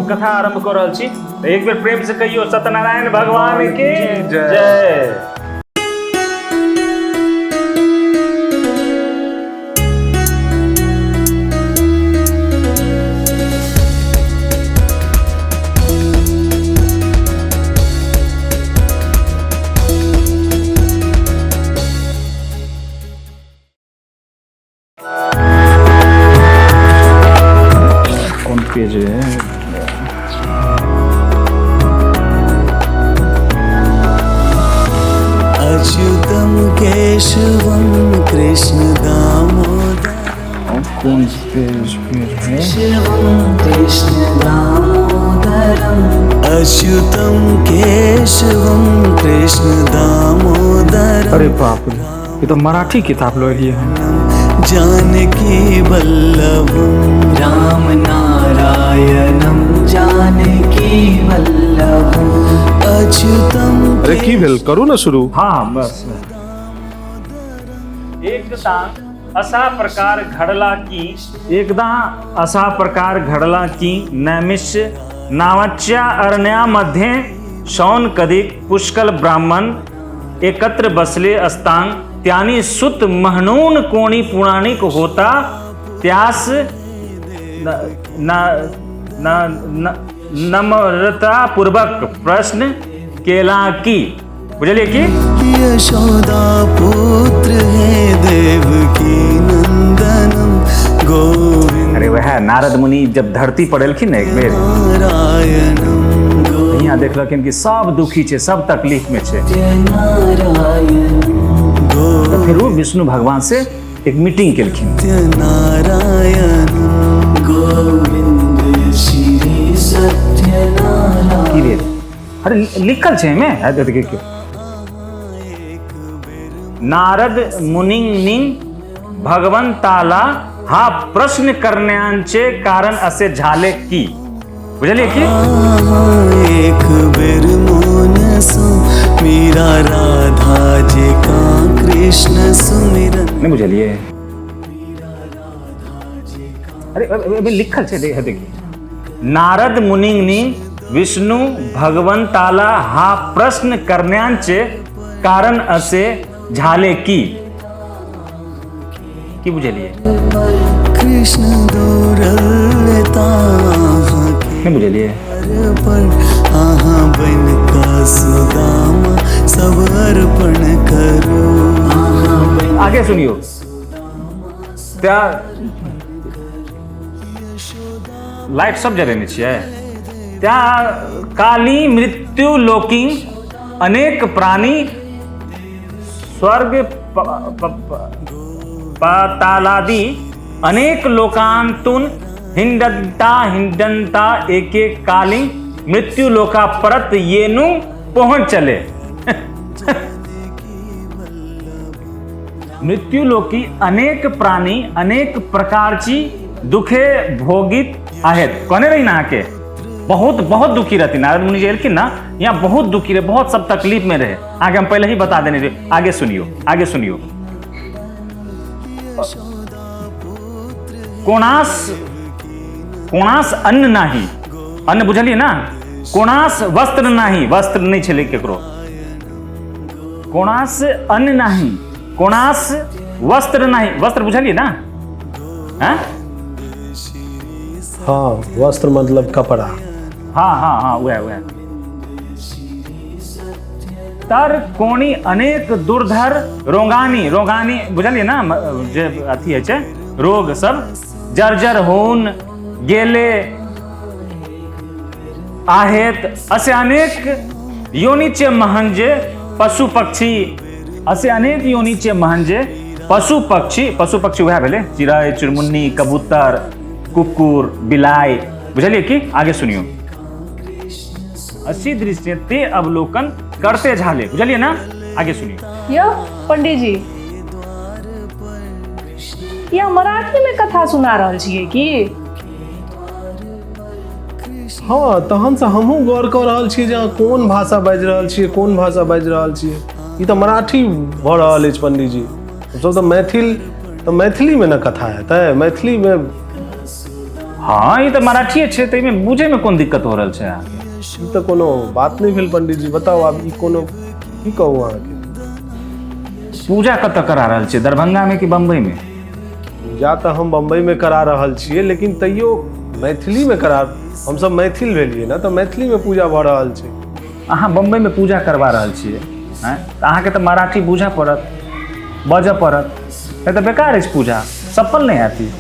हम कथा आरंभ कऽ रहल छी। तऽ एक बेर प्रेम से कहियौ सत्यनारायण भगवान की जय। कोन पेज है? अच्युतं केशवं कृष्ण दामोदर। कोन पेज पेज है? केशवं कृष्ण दामोदरम्। अच्युतं केशवं कृष्ण दामोदरम्। अरे बाप रे, ये तो मराठी किताब लो लिए हैं। जानकी वल्लभं राम नारायणं जानकी वल्लभं। अच्युतं। अरे की भेल, करू ने शुरू। हाँ बस। एकदा असा प्रकार घडला की, एकदा असा प्रकार घडला की नैमिष नावाच्या अरण्यामध्ये शौनकदिक पुष्कळ ब्राह्मण एकत्र बसले असतां त्यांनी सुत म्हणून कोणी पुराणिक होता त्यास न न न नम्रतापूर्वक प्रश्न केला की, बुझलिए की? यशोदा पुत्र है देवकी नंदनम गोविंद। अरे वह नारद मुनि जब धरती पर एलखिन ने एक बेर, नारायणम गोविंद। यहाँ देखलखिन कि सब दुखी छै, सब तकलीफ में छै। नारायण। तऽ फिर वो विष्णु भगवान से एक मीटिंग केलखिन। नारायणम गोविंद श्री सत्यनारायण। की भेल? अरे लिखल छै एहिमे। देखियौ, नारद मुनिंग भगवंताला हा प्रश्न करण्याचे कारण असे झाले की, बुझलिए की? एक बेर मोन सो मीरा राधा जे का कृष्ण सुमिरन। नहि बुझलिए? अरे एहिमे लिखल छै, देखियौ, नारद मुनिंगनी विष्णु भगवंताला हा प्रश्न करण्याचे कारण असे झाले की, की बुझलिए? कृष्ण दौड़लता नहि बुझलिए? पर अहाँ बन का सुदामा सब अर्पण करू। आगे सुनियो। त्या लाइट सब जरेने छियै। त्या काली मृत्यु लोकी अनेक प्राणी स्वर्ग पातालादि अनेक लोकांतून हिंडंता हिंडंता एके काली मृत्यु लोका परत येनु पहुंच चले। मृत्यु लोकी अनेक प्राणी अनेक प्रकारची दुखे भोगित आहेत। कहने रही ना अहाँके, बहुत बहुत दुखी रहती। नारद मुनि जे एलखिन ना यहाँ, बहुत दुखी रहे, बहुत सब तकलीफ में रहे। आगे हम पहले ही बता देने रहे। आगे सुनियो, आगे सुनियो। कोणास कोणास अन्न नाही, अन्न बुझलिए ना? कोणास वस्त्र नाही, वस्त्र नहीं छलै केकरो। कोणास अन्न नाही, कोणास वस्त्र नाही, वस्त्र बुझलिए ना? हाँ। हाँ, वस्त्र मतलब कपड़ा। हाँ हाँ हाँ, वह वह। तर कोणी अनेक दुर्धर रोगानी, रोगानी बुझलिए ना? जे अथी होइ छै रोग सब, जर्जर होऊन गेले आहेत। असे अनेक योनीचे महंजे पशु पक्षी, असे अनेक योनीचे महंजे पशु पक्षी। पशु पक्षी वएह भेलै चिड़ै चुनमुन्नी, कबूतर, कुकुर, बिलाइ, बुझलिए की? आगे सुनियो। अशी दृश्य ते अवलोकन करते झाले, बुझलिए ना? आगे सुनियो। यौ पंडीजी, यहाँ मराठी में कथा सुना रहल छियै की? हाँ, तहन से हमहूँ गौर कऽ रहल छियै जे अहाँ कोन भाषा बाजि रहल छियै, कोन भाषा बाजि रहल छियै। ई तऽ मराठी भऽ रहल अछि पंडीजी। हमसब तऽ मैथिल, तऽ मैथिलीमे ने कथा हेतै, मैथिलीमे। हँ, ई तऽ मराठीए छै, तऽ एहिमे बुझैमे कोन दिक्कत हो रहल छै अहाँके? ई तऽ कोनो बात नहि भेल पंडीजी। बताउ आब ई कोनो की कहू अहाँके। पूजा कतऽ करा रहल छियै, दरभंगामे कि बम्बईमे? पूजा तऽ हम बम्बईमे करा रहल छियै, लेकिन तैयो मैथिलीमे करा, हमसब मैथिल भेलियै ने, तऽ मैथिलीमे पूजा भऽ रहल छै। अहाँ बम्बईमे पूजा करवा रहल छियै, आँय, तऽ अहाँके तऽ मराठी बुझऽ पड़त, बजऽ पड़त, नहि तऽ बेकार अछि पूजा, सफल नहि हैत ई।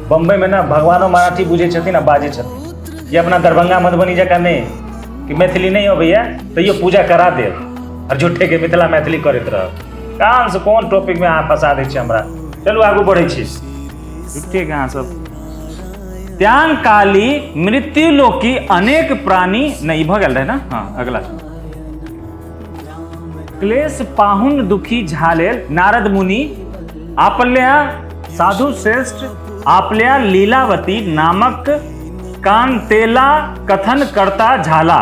बम्बईमे ने भगवानो मराठी बुझै छथिन आ बाजै छथिन। ई अपना दरभंगा मधुबनी जकाँ नहि कि मैथिली नहि अबैया तैयो पूजा करा देब आओर झूठेके मिथिला मैथिली करैत रहब। कहाँसँ कोन टॉपिकमे अहाँ फँसा दै छियै हमरा। चलू आगू बढ़ै छी। झूठेके अहाँ सब त्यां काली मृत्यु लोकी अनेक प्राणी नहि, ई भऽ गेल रहै ने। हँ, अगला क्लेश पाहुन दुखी झालेल नारद मुनि आपल्या साधु श्रेष्ठ आपल्या लीलावती नामक कांतेला कथन करता झाला।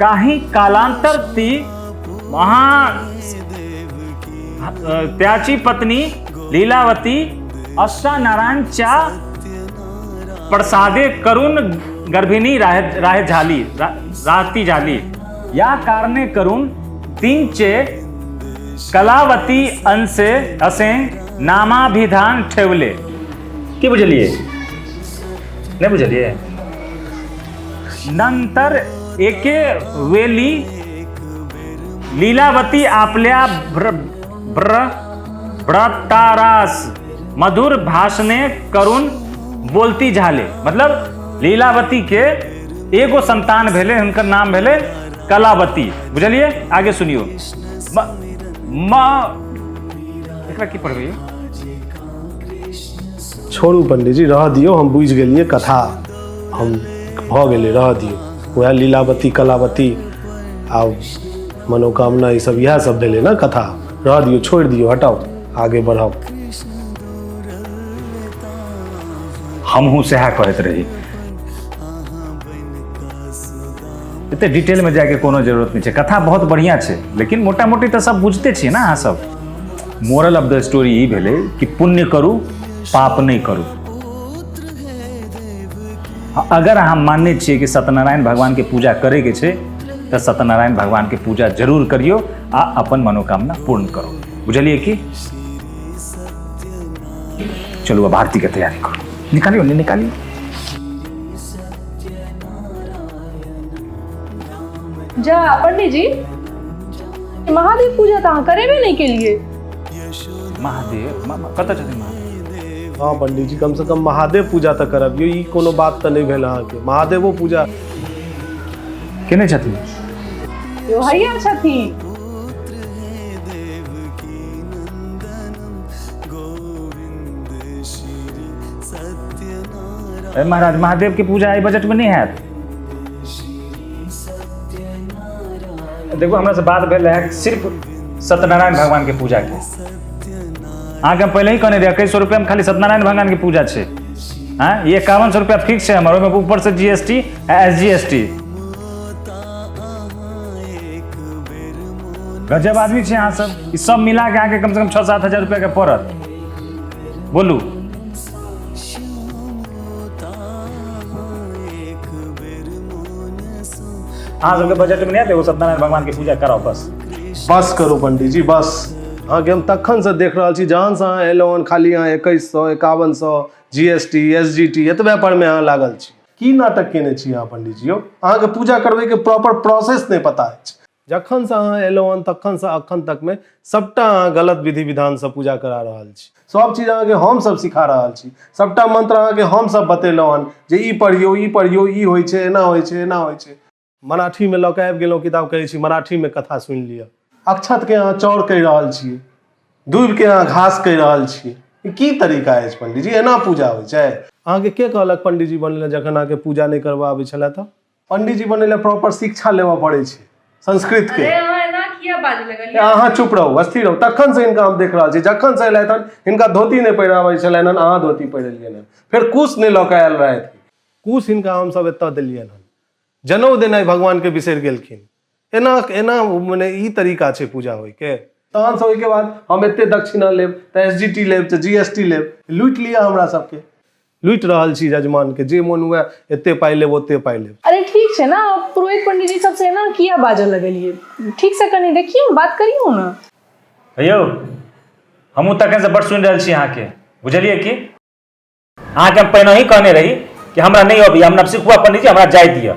काही कालांतर ती महा त्याची पत्नी लीलावती अष्टा नारायणच्या प्रसादे करून गर्भिणी राहे राहे झाली, राहती झाली। या कारणे करून तीनचे कलावती अंशे असे नामाभिधान ठेवले। की बुझलिए? नहीं बुझलिए? नंतर एके वेली लीलावती आपल्या भ्र भ्र भ्रतारास मधुर भाषणे करून बोलती झाले। मतलब लीलावती के एगो संतान भेले, हुनकर नाम भेले कलावती। बुझलिए? आगे सुनियो। म, म एकरा की पढ़बै? छोड़ू पंडीजी, रह दियौ, हम बुझि गेलियै कथा, हम भऽ गेलै, रह दियौ। वएह लीलावती कलावती आ मनोकामना ई सब इएह सब भेलै ने कथा। रह दियौ, छोड़ि दियौ, हटाउ, आगे बढ़ाउ। हमहूँ सएह कहैत रही, एते डिटेल में जाके कोनो जरूरत नहीं छै। कथा बहुत बढ़िया छै, लेकिन मोटा मोटी तऽ सब बुझते छियै ने अहाँ सब। मोरल ऑफ the story ई भेलै कि पुण्य करू, पाप नहि करू। अगर अहाँ मानने छियै कि सत्यनारायण भगवान के पूजा करैके छै तऽ सत्यनारायण भगवान के पूजा जरूर करियौ आ अपन मनोकामना पूर्ण करू। बुझलियै की? चलू अब आरती के तैयारी करू। निकालियो, नहीं निकालियो। जा पंडीजी, महादेव पूजा तऽ अहाँ करेबे नहि केलियै। महादेव कतऽ छथिन महादेव? हँ पंडीजी, कम से कम महादेव पूजा तऽ करबियौ, ई कोनो बात तऽ नहि भेल अहाँके। महादेवो पूजा केने छथिन? यो हैया छथिन। महाराज, महादेव के पूजा एहि बजट में नहीं हैत। देखो, हमरा से बात भेल रहे सिर्फ सत्यनारायण भगवान के पूजा के। अहाँके हम पहले ही कहने रहियै 2100 रुपया में खाली सत्यनारायण भगवान के पूजा छै। हाँ, ये 5100 रुपया फिक्स है हमर, ओहिमे ऊपर से जीएसटी आ एसजीएसटी। गजब आदमी छै अहाँ सब। ई सब मिला के अहाँके कम से कम 6-7 हजार रुपया के पड़त। बोलू। अहाँ सबके बजट में नहीं आते वो सत्यनारायण भगवान के पूजा कराओ बस। बस करू पंडीजी, बस। अहाँके हम तखनसँ देख रहल छी, जहनसँ अहाँ एलहुँ हन खाली अहाँ 2100 5100 जीएसटी एसजीटी एतबे परमे अहाँ लागल छी। की नाटक केने छी अहाँ पंडीजी यौ? अहाँके पूजा करबैके प्रॉपर प्रोसेस नहि पता अछि। जखनसँ अहाँ एलहुँ हन तखनसँ अखन तकमे सबटा अहाँ गलत विधि विधानसँ पूजा करा रहल छी। सब चीज अहाँके हमसब सिखा रहल छी, सबटा मंत्र अहाँके हमसब बतेलहुँ हन जे ई पढ़ियौ, ई पढ़ियौ, ई होइ छै, एना होइ छै, एना होइ छै। मराठीमे लऽ कऽ आबि गेलहुँ किताब, कहै छी मराठीमे कथा सुनि लिअ। अक्षतके अहाँ चाउर कहि रहल छियै, दूबिके अहाँ घास कहि रहल छियै। ई की तरीका अछि पंडीजी? एना पूजा होइ छै? अहाँके के कहलक पंडीजी बनै लए जखन अहाँके पूजा नहि करबऽ आबै छलै? तऽ पंडीजी बनै लए प्रॉपर शिक्षा लेबऽ पड़ै छै संस्कृत के। अरे अहाँ एना किया बाजऽ लगलियै? अहाँ चुप रहू, अस्थिर रहू। तखन से हिनका हम देख रहल छी, जखन से एलथि हन हिनका धोती नहि पहिराबै छलनि हन, अहाँ धोती पहिरेलियनि हन। फेर कुश नहि लऽ कऽ आयल रहथि, कुश हिनका हमसब एतऽ देलियनि हन। जनउ देनाइ भगवानके बिसरि गेलखिन। एना एना मने ई तरीका छै पूजा होइके? तहन से ओहिके बाद हम एते दक्षिणा लेब तऽ एस जी टी लेब तऽ जी एस टी लेब। लूटि लिअ हमरा सबके, लूटि रहल छी यजमान के, जे मोन हुए एते पाइ लेब ओते पाइ लेब। अरे ठीक छै ने, पुरोहित पंडीजी सबसे एना किया बाजऽ लगलियै? ठीक से कनि देखियौ, बात करियौ ने। यौ हमहूँ तखनसँ बड़ सुनि रहल छी अहाँके, बुझलियै कि? अहाँके हम पहिने ही कहने रही कि हमरा नहि अबैए, हम नवसिखुआ पंडीजी, हमरा जाय दिअ,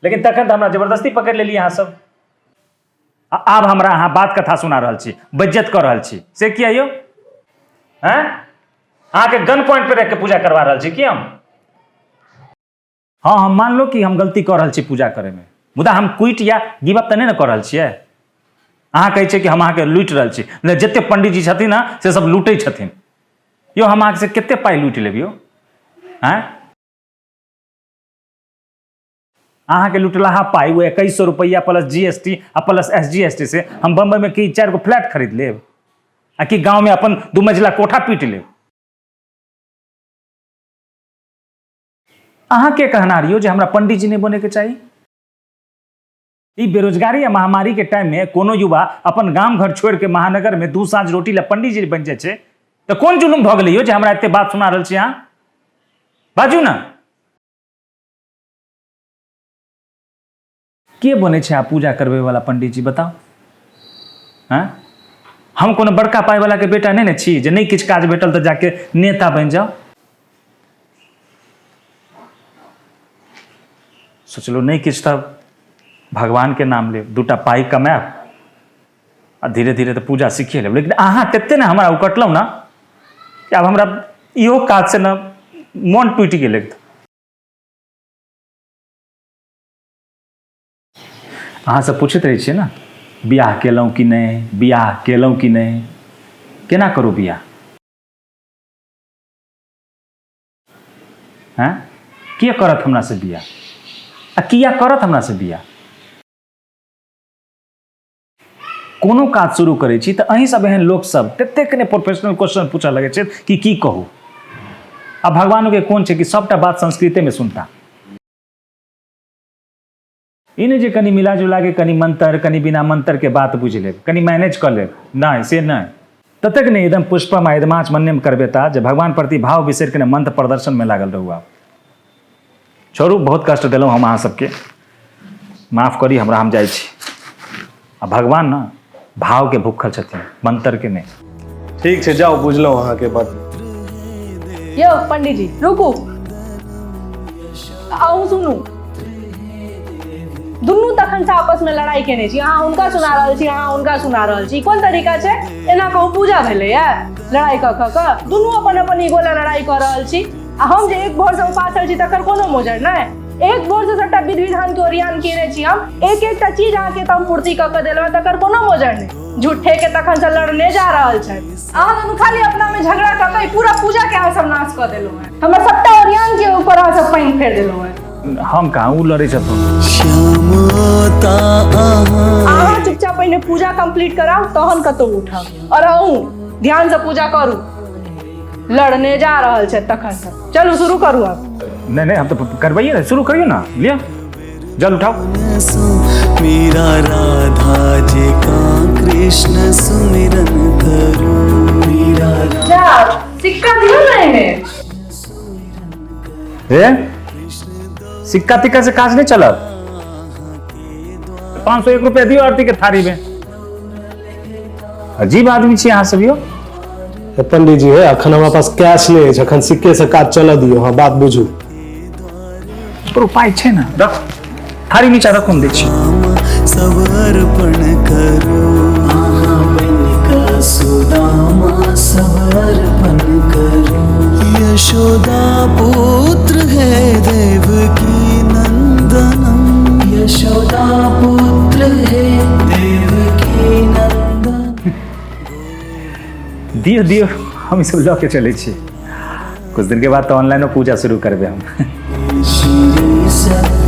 लेकिन तखन तऽ हमरा जबरदस्ती पकड़ि लेलियै अहाँ सब। आ आब हमरा अहाँ बात कथा सुना रहल छी, बेज्जत कऽ रहल छी, से किया यौ? आँय, अहाँके गन पॉइंट पर रखि के पूजा करवा रहल छी की हम? हँ, हम मानलहुँ कि हम गलती कऽ रहल छी पूजा करैमे, मुदा हम क्विट या गिव अप तऽ नहि ने कऽ रहल छियै। अहाँ कहै छियै कि हम अहाँके लूटि रहल छी, नहि जते पंडीजी छथिन ने से सब लूटै छथिन। यौ हम अहाँके से कते पाइ लूटि लेब यौ? आँय, अहाँके लुटलाहा पाइ ओ 2100 रुपैआ प्लस जी एस टी आ plus S G S T से हम बम्बईमे की 4 गो फ्लैट खरीद लेब आ कि गाँवमे अपन 2 मंजिला कोठा पीट लेब? अहाँके कहना रहियो जे हमरा पंडीजी नहि बनैके चाही। ई बेरोजगारी आ महामारी के टाइम में कोनो युवा अपन गाम घर छोड़ के महानगर में 2 साँझ रोटी ला पंडीजी बनि जाइ छै तऽ कोन जुलुम भऽ गेलै यौ जे हमरा एते बात सुना रहल छी अहाँ? बाजू ने, के बनै छै आ पूजा करबै वाला पंडीजी, बताउ? हँ, हम कोनो बड़का पाइ वाला के बेटा नहि ने छी जे नहि किछु काज भेटल तऽ जाके नेता बनि जाउ। सोचलहुँ नहि किछु तऽ भगवानके नाम लेब, 2टा पाइ कमायब आ धीरे धीरे तऽ पूजा सीखिए लेब। लेकिन अहाँ तते ने हमरा उकटलहुँ ने कि आब हमरा इहो काजसँ ने मन टूटि गेल एकदम। अहाँसँ पूछैत रहै छियै ने, बियाह केलहुँ कि नहि, बियाह केलहुँ कि नहि, केना करू बियाह? हँ, के करत हमरासँ बियाह आ किया करत हमरासँ बियाह? कोनो काज शुरू करै छी तऽ अहीं सब एहन लोक सब ततेक ने प्रोफेशनल क्वेश्चन पूछऽ लगै छै कि की कहू। आ भगवानोके कोन छै कि सबटा बात संस्कृतेमे सुनता। ई नहि जे कनि मिला जुला के कनि मंत्र कनि बिना मंत्र के बात बुझि लेब, कनि मैनेज कऽ लेब, नहि से नहि। ततेक नहि एकदम पुष्पम आ इदमाच मन्यम करबेता जे भगवान प्रति भाव बिसरि के मंत्र प्रदर्शन में लागल रहू। आब छोड़ू, बहुत कष्ट देलहुँ हम अहाँ सबके, माफ करी हमरा, हम जाइ छी। आ भगवान ने भाव के भूखल छथिन, मंत्र के नहि। ठीक छै, जाउ, बुझलहुँ अहाँके बात। यौ पंडीजी रुकू, अहूँ सुनू। दुनू तखन से आपस में लड़ाई केने छी, अहाँ हुनका सुना रहल छी, अहाँ हुनका सुना रहल छी। कोन तरीका छै? एना कहू पूजा भेलैया लड़ाई कऽ कऽ कऽ? दुनू अपन अपन ईगो लए लड़ाई कऽ रहल छी आ हम जे एक भोर से उपासल छी तकर कोनो मोजर नहि। एक भोर से सबटा विधि विधान के ओरियान केने छी हम, एक एकटा चीज अहाँके तऽ हम पूर्ति कऽ कऽ देलहुँ, तकर कोनो मोजर नहि। झूठे के तखन से लड़ने जा रहल छथि। अहाँ दुनू खाली अपना में झगड़ा कऽ कऽ पूरा पूजा के अहाँ सब नाश कऽ देलहुँ हेँ, हमर सबटा ओरियान के ऊपर अहाँ सब पानि फेर देलहुँ हेँ। हम कहाँ, ओ लड़ै छथुन। श्यामता अहाँ चुपचाप पहिने पूजा कंप्लीट कराउ तहन कतौ उठब, और अहूँ ध्यान से पूजा करू। लड़ने जा रहल छै तखन से। चलू शुरू करू आब। नहीं नहीं, हम तो करबैये ने, शुरू करियो ना, लिया जल उठाओ। मीरा राधा जी का कृष्ण सुमिरन करू। मीरा जा सिक्का दियो ना एमे। ए सिक्का तिक्का से काज नहीं चलत। 501 रुपया दियो आरती के थारी में। अजीब आदमी छी अहाँ सब यो। पंडीजी जी है, अखन हमरा पास कैश नहीं है, अखन सिक्के से काज चल दियो। हाँ बात बुझू। पर उपाय छै ना, रख थारी नीचा रखो, हम दै छी। सब अर्पण करू। अहाँ बनिकऽ सुदामा सब अर्पण करू। यशोदा पुत्र है देवकी नंदनम। यशोदा पुत्र है देवकी नंदन। दियो दियो, हम ई सब लऽ के चलै छी। कुछ दिन के बाद तो ऑनलाइनो पूजा शुरू करबे हम। श्री सत्य